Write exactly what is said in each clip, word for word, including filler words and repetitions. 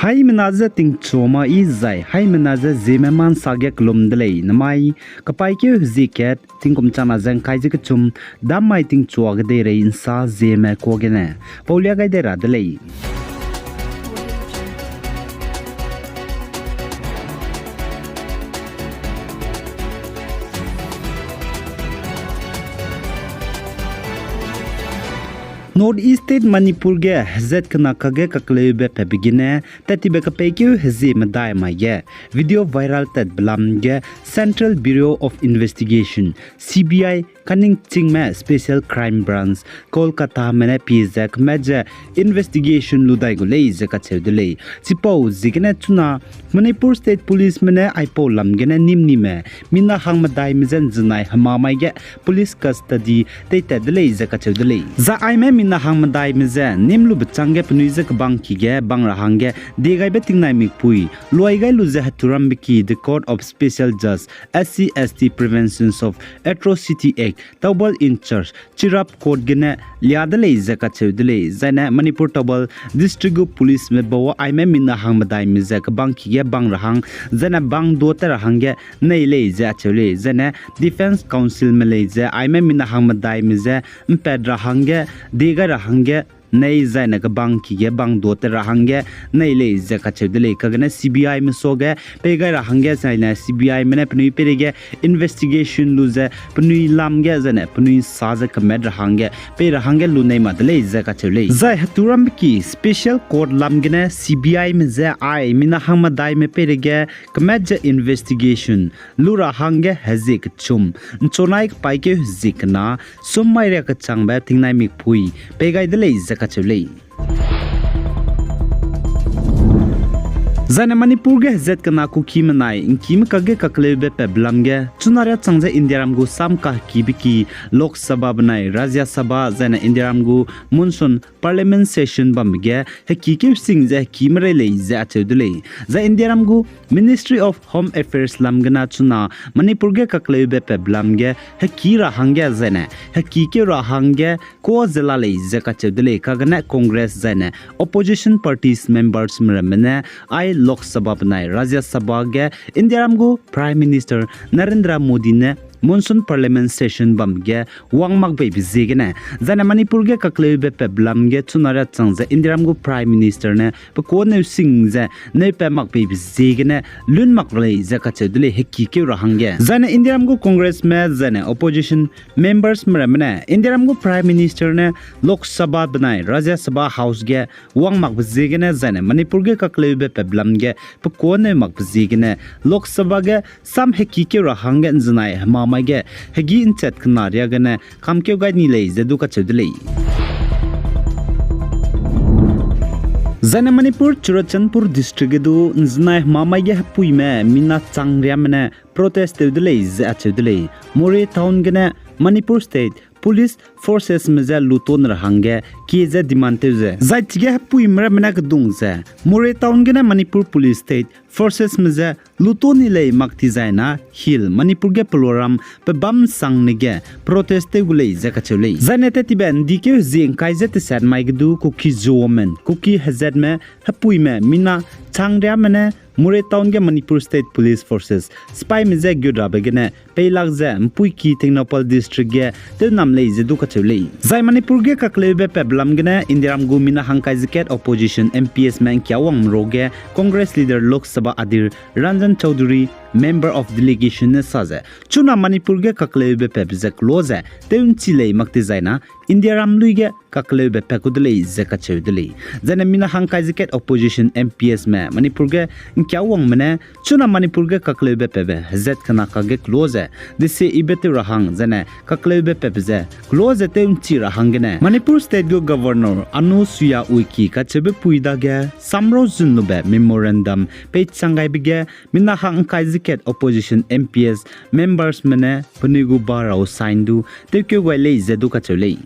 Haimena ze tingchua ma i zai, haimena ze Zeme ma nsa ge kelum de lei, namai, kapaîkeu hezie kat, tingkum changna ze ngkai ze kechum, dam mai tingchua kedeirei nsa Zeme kuâ gene, paulia gai dei ra de lei. North East State Manipur ge hezat kena kage kakleube patbe gene, tattibe kapeikeu hezie medai mai ge, video viral tatbe lam ge Central Bureau of Investigation, C B I, kaningchingme Special Crime Branch, Kolkatame ne pie ze kemat ze investigation lu dai gu lei ze kacheu de lei. Chipau ziegene chuna Manipur State Policeme ne aipau lam gene nimnime, mina hang medaime je nzenai hema mai ge police custody teitat de lei ze kacheu de lei. Zai aime mina hang medaime je nimlube chângge penui je kebangki ge bang ra hangge diegaibe tingnai mikpui luai gai lu ze heturambe ki The Court of Special Justice, S C S T Prevention of Atrocity Act, Tawbal in charge, Chirap Court gene lia de lei ze kacheu de lei. Zaine Manipur Tawbal District gu policeme bau aime mina hang medaime ze kebangki ge bang ra hang, zaine bang duâ tat ra hangge nei lei ze acheu lei. Zaine Defence Councilme lei ze aime mina hang medaime je mpat ra hangge, diegai ra hangge nei zaine kebangki ge bang duâ tat ra hangge nei lei ze kacheu de lei. Kagene C B Ime suage pei gai ra hangge zaine C B Ime ne penui peireige investigation lu ze penui lam ge zaine penui sa ze kemat ra hangge pei ra hangge lu nei mak de lei ze kacheu lei. Zai heturambe ki Special Court lam gene C B Ime je ai mina hang medaime peireige kemat ze investigation lu ra hangge hezie kechum, nchunai kepaîkeu hezie kena, sum mai ria kechangbe tingnai mikpui pei gai de lei ze kacheu lei. Zaine Manipur ge hezat kena Kukime nai ngkime kage kakleube patbe lam ge chuna riachang ze Indiaram gu sam kahekibe ki Lok Sabha benai Rajya Sabha zaine Indiaram gu monsoon Parliament session bambe ge hekikeu sing ze hekime rei lei ze acheu de lei. Zai Indiaram gu Ministry of Home Affairs lam gene chuna Manipur ge kakleube patbe lam ge heki ra hangge zaine hekikeu ra hangge kuâ ze la lei ze kacheu de lei. Kagene Congress zaine opposition parties membersme ramme ne ai Lok Sabha benai Rajya Sabha ge Indiaram gu Prime Minister Narendra Modi ne monsoon Parliament session bam ge wang mak beibe ziegene, zaine Manipur ge kakleube patbe lam ge chuna riachang ze Indiaram gu Prime Minister ne pekuâ neu sing ze neu pat mak beibe ziegene lun mak lei ze kacheu de lei hekikeu ra hangge. Zaine Indiaram gu Congressme zaine opposition membersme ramme ne Indiaram gu Prime Minister ne Lok Sabha benai Rajya Sabha House ge wang makbe ziegene zaine Manipur ge kakleube patbe lam ge pekuâ neu makbe ziegene Lok Sabha ge sam hekikeu ra hangge nzenai hema mai ge hegi nchat kena riagene kamkeu gai ni lei ze du kacheu de lei. Zaine Manipur Churachandpur District ge du nzenai hema mai ge hepuime mina chang riame ne protest tew de lei ze acheu de lei. Moreh Town gene Manipur State Police Forcesme je luton ra hangge kie ze demand tew ze, zai chige hepuime ramme ne kedung ze Moreh Town gene Manipur Police State Forcesme je luton ni lei mak ti zaina Hill Manipur ge peloram pebâm sangne ge protest tew gu lei ze kacheu lei. Zaine tettibe ndikeu hezie ngkai ze tesat mai ge du Kuki Zo women, Kuki hezatme, hepuime mina chang riame ne Moreh Town ge Manipur State Police Forces sipaime je gutrabe gene peilak ze mpuiki Tengnoupal District ge tewnam lei ze du kacheu lei. Zai Manipur ge kakleube patbe lam gene Indiaram gu mina hangkai ze kat opposition M Psme ngkia wangme ruage Congress leader Lok Sabha Adhir Ranjan Chaudhary, member of delegation ne sa ze, chuna Manipur ge kakleube patbe ze kelo ze tew nchi lei mak ti zaina Indiaram lui ge kakleube pat ku de lei ze kacheu de lei. Zaine mina hangkai ze kat opposition M Psme Manipur ge ngkia wangme ne chuna Manipur ge kakleube patbe hezat kena kage kelo ze desie ibe tew ra hang zaine kakleube patbe ze kelo ze tew nchi ra hanggene Manipur State gu Governor Anusuiya Uikey kacheube pui dage samrau zun lube memorandum peichang gaibe ge mina hangkai ze kat opposition M Ps membersme ne penui gu ba rau sign du tewkeu gai lei ze du kacheu lei.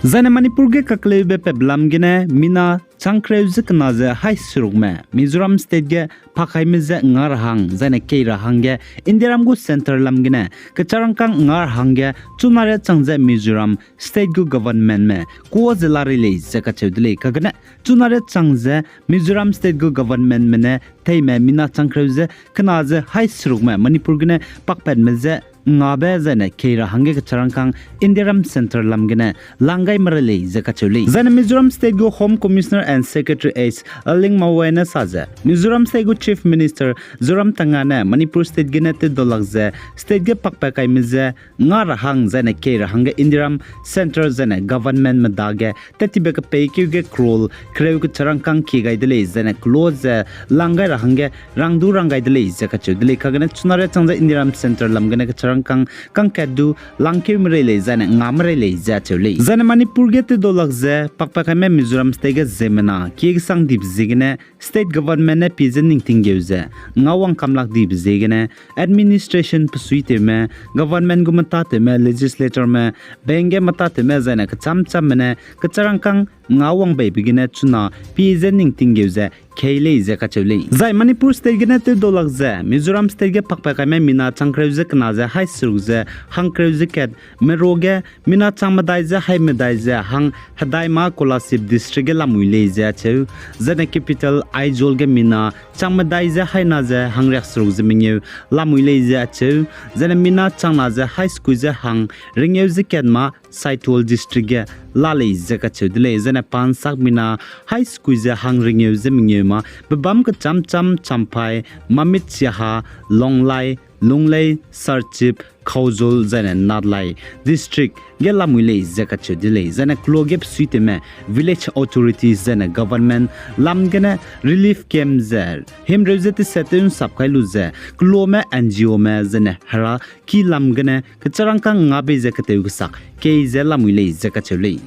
Zaine Manipur ge kakleube peblam gene mina changkreu ze kena ze haî serukme Mizoram State ge pakaime je nga ra hang, zaine kei ra hangge Indiaram gu centre lam gene kecharangkâng nga ra hangge chuna ria chang ze Mizoram State gu governmentme kuâ ze la rei lei ze kacheu de lei. Kagene chuna ria chang ze Mizoram State gu governmentme ne theime mina changkreu ze kena ze haî serukme Manipur gene pakpatme je ngabe zaine kei ra hangge kecharangkâng Indiaram centre lam gene lang gai merei lei ze kacheu lei. Zaine Mizoram State gu Home Commissioner and Secretary S Lingmawe ne sa ze, Mizoram State gu Chief Minister Zoramthanga ne Manipur State gene tewdau lak ze state ge pakpat kaime je nga ra hang zaine kei ra hangge Indiaram centre zaine governmentme dage tat tibe kepeikeu ge crore kereu kecharangkâng kie gai de lei, zaine kelo ze lang gai ra hangge rang du rang gai de lei ze kacheu de lei. Kagene chuna ria chang ze Indiaram centre lam gene kecharangkâng kangkat du langkeu merei lei, zaine nga merei lei ze acheu lei. Zaine Manipur ge tewdau lak ze pakpat kaime Mizoram State ge ziemmena kie kesang dibe ziegene state government ne pie ze ningting geu ze ngau wang kam lak dibe ziegene administration besuitewme, government gu metatewme, legislatorme, bank ge metatewme zaine kecham chamme ne kecharangkâng ngau wang beibe gene chuna pie ze ningting geu ze kei lei ze kacheu lei. Zai Manipur State gene tewdau lak ze Mizoram State ge pakpat kaime mina changkreu ze kena ze haî seruk ze hangkreu ze kat meru ge mina chang medai ze haî medai ze hang hedai mâ Kolasib District ge lamui lei ze acheu. Zaine capital Aizawl ge mina chang medai ze haî na ze hangriak seruk ze mengeu lamui lei ze acheu. Zaine mina chang na ze haî sekui ze hang rengeu ze kat mâ Saitual District ge la lei ze kacheu de lei. Zaine pa nsak mina haî sekui ze hang rengeu ze mengeu mâ pebâm kecham cham Champhai, Mamit Chiaha, Longlai, Lunglei, Serchhip, Khaozul zaine Nadlai District ge lamui lei ze kacheu de lei. Zaine kelo ge besuitewme village authorities zaine government lam gene relief camp ze himreu ze teset tew nsap kai lu ze kelome N G Ome zaine hera ki lam gene kecharangkâng nga bei ze ketew kesak kei ze lamui lei ze kacheu lei.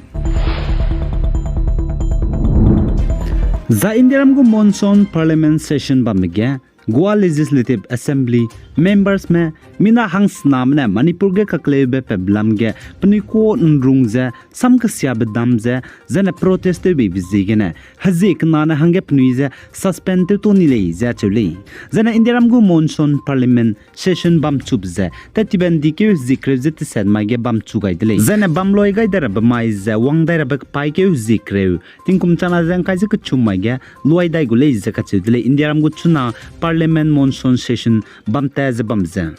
Zai Indiaram gu monsoon parliament session bambe ge Goa Legislative Assembly membersme mina hangsename ne Manipur ge kakleube peblam ge penui kuâ nrung ze sam kesiabe dam ze zaine protest tew beibe ziegene hezie kena ne hangge penui ze suspend tew to ni lei ze acheu lei. Zaine Indiaram gu monsoon parliament session bamchube ze tat tibe ndikeu hezie kereu ze teset mai ge bamchu gai de lei. Zaine bam loi gai dai rabe mai ze wang dai rabe kepaîkeu hezie kereu tingkum chana ze ngkai ze kechum mai ge luai dai gu lei ze kacheu de lei. Indiaram gu chuna parliament monsoon session bam ta ze bam ze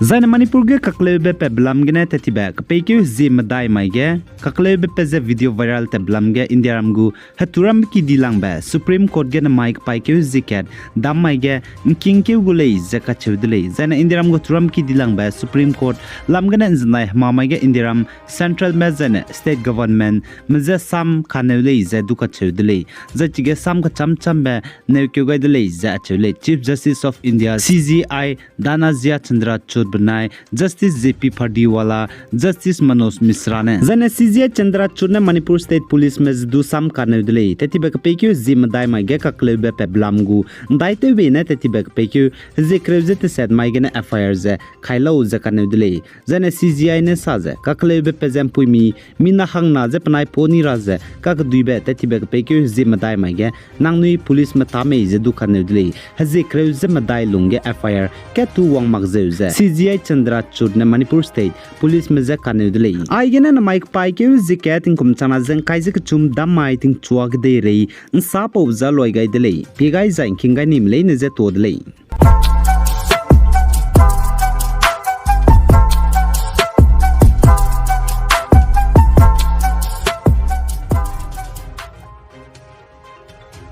Zaine Manipur ge kakleube peblam gene tat tibe kepeikeu hezie medai mai ge kakleube pe ze video viral teblam ge Indiaram gu heturam kidilangbe Supreme Court ge namai kepaîkeu hezie kat dam mai ge ngkingkeu gu lei ze kacheu de lei. Zaine Indiaram gu turam kidilangbe Supreme Court lam gene nzenai hema mai ge Indiaram centralme zaine state governmentme je sam kaneu lei ze du kacheu de lei. Zai chige sam kecham chambe neukeu gai de lei ze acheu lei. Chief Justice of India, C J I Dhananjaya Chandrachud benai Justice J P Phardewala, Justice Manoj Misra ne. Zaine C J I Chandrachud ne Manipur State Policeme je du sam kaneu de lei. Tat tibe kepeikeu hezie medai mai ge kakleube peblam gu ndaitewbe ne tat tibe kepeikeu hezie kereu ze teset mai gene F I R ze kai lau ze kaneu de lei. Zaine C J I ne sa ze kakleube pe ze mpuimi mina hangna ze penai pa ni ra ze kakeduibe tat tibe kepeikeu hezie medai mai ge nangnui policeme tâ mei ze du kaneu de lei. Hezie kereu ze medai lungge F I R kat tu wang mak zeu ze C J I Chandrachud ne Manipur State Policeme je kaneu de lei. Aigene namai kepaîkeu hezie kat tingkum chana ze ngkai ze kechum dam mai tingchua kedeirei nsapau ze luai gai de lei. Pie gai zai ngking gai nime leine je tuâ de lei.